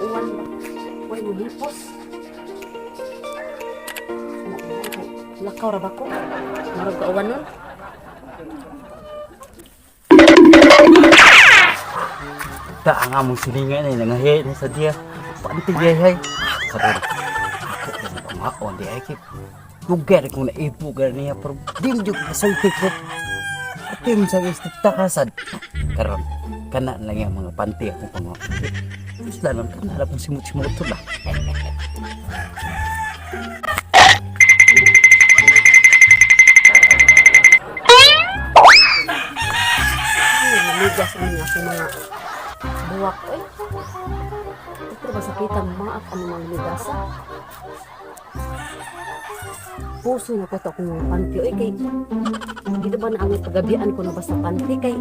Uwan ba? Uy, mulipos. Lakaw ra ba ko? Marag ka uwan nun? Ta ang among silingan ay nangahi na sa diya. Panti di ay. Karon. Ako din pangaon di ay kay. Lugar ko na ipo niya pero di mo jud masulti ko. Atim sa istakasad. Karon kana lang yung mga panty akong pangaon. Terus lang kana lang kung simut-simut lah. Ay, namigas ang mga akong mga buwak. Uy, ito ba sakitan maaf ang mga ligasa? Puso na ko to akong mga panty. Uy, kay dito ba na ang pagabian ko na basta panty kay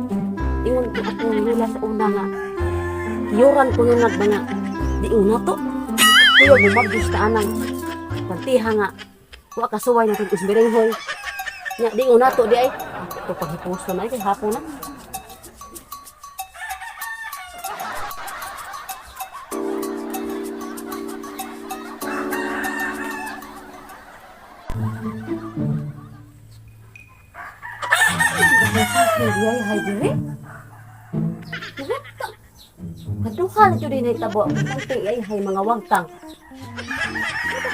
ingon ko akong nila sa una nga yuran ko nung nagba nga di una to. Kuya, bumabdos ta anang pantiha nga wa kasuway na itong isbiringhoy. Nya, di una to di ay. Ako to paghipuso na ay kay hapon na. Ay, hay dire. Direkta. Kaduha na jud ni tabo. Panty ay hay mga wagtang.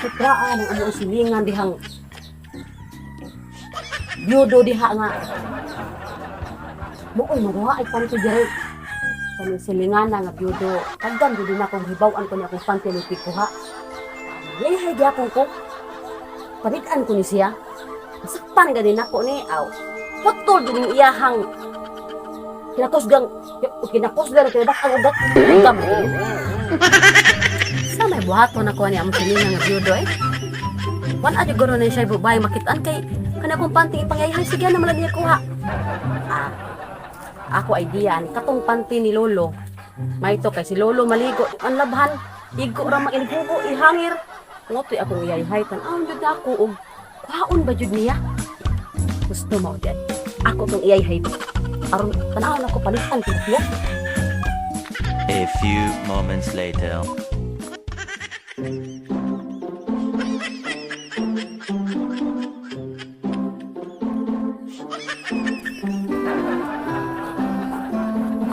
Kutraan ang among silingan dihang biyudo diha nga. Mooy magawa ay panty dire. Kaning silingan na nga biyudo. Pagdam jud na akong hibaw-an ko ni akong panty ni pikuha. Ay hay gyapon ko. Panit-an ko ni siya. Masakpan gani nako ni aw. Putol jud yung iyahang kinakusgang kinakusgang kinadak ang ugat gam. Sa may buhaton ako ni among silingan nga biyudo eh. Wan adyo guro na siya bubay makitaan kay kana akong panty ipangayhay sige na man niya kuha. Ah, ako idea ni katong panty ni Lolo. May to kay si Lolo maligo ang labhan igo ra man inighubo ihangir. Ngotoy akong iyayhay tan-awon jud na ako og kuhaon ba jud niya? Gusto mo di ay. Ako tong iyayhay. Aron tan-awon ako palitan ko niya. A few moments later.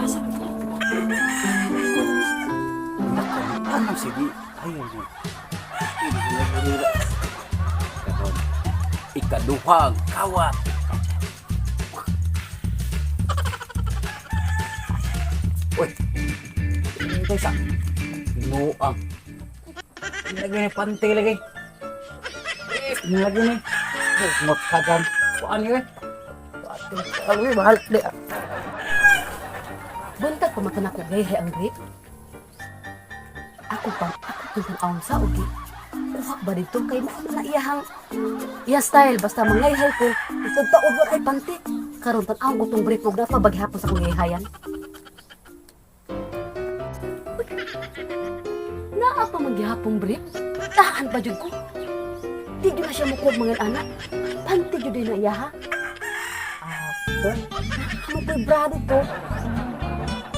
Asa Ano sige? Ayun mo. Karon ikaduhang kawat. Uy. Ito sa Nuang. Lagi ni panty lagi. Lagi ni. Magkagan. Kuan yun eh. Ano mahal di. Buntag pa mata nako gayhay ang grip. Ako pa, ako tong tan-awon sa ugi. Kuha ba dito kay mao man na iyahang iya style basta mangayhay ko. Isod taod ay panty. Karon tan-awon ko tong brief og napa baghapon sa akong gayhayan. Uy, naa pa man gihapong brief. Tahan pa jud ko. Di jud na siya mukuha mga anak. Panty jud na iya ha. Apo, ano ko'y brado to?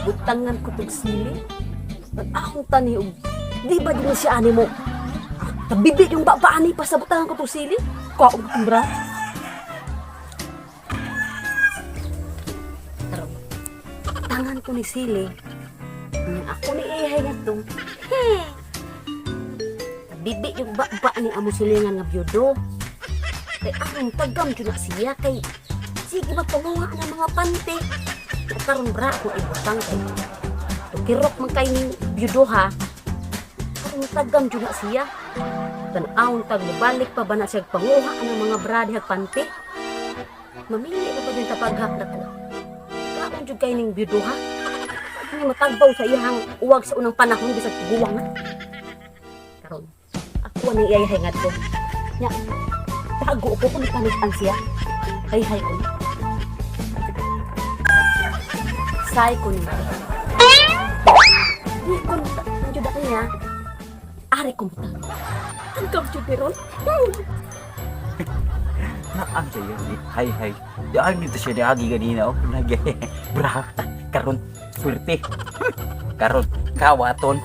Butangan ko tog sili. At akong tani og di ba din siya ani mo? Tabibi yung baba ani pa sa butangan ko tog sili. Kaog kong bra. Karon, tangan ko ni sili. Nya ako ni ihay nga to. Tabibi yung baba ni amo silingan nga biyudo. Kay akong tagam jud na siya kay sige magpanguha ng mga pante. Karon bra ko ibutang kay tukirok man kay ning biyudo ha. Karon tagam jud na siya. Tan-awon tag mobalik pa ba na siya panguha ng mga bra dihag pante. Mamili pa pa din tapaghak na ko. Kaon jud kay ning biyudo ha. Ni matagbaw sa iyang uwag sa unang panahon bisag guwang na. Karon ako ang iyayhay ngadto. Nya tago ko kung panitan siya. Hay-hay ko. Say ko nito. Di ko nandiyo ako niya. Ari ko muta. Ang kamcho pero. Naam siya yun. Hay hay. Di ay nito siya diagi ganina oh. Lagi. Bra. Karon swerte. Karon kawaton.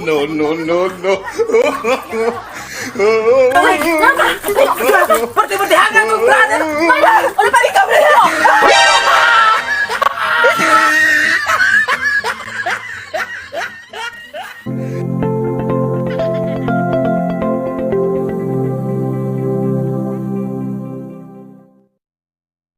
No, no, no, no. Parte, parte, hangat, brother! Ano pa ikaw, brother?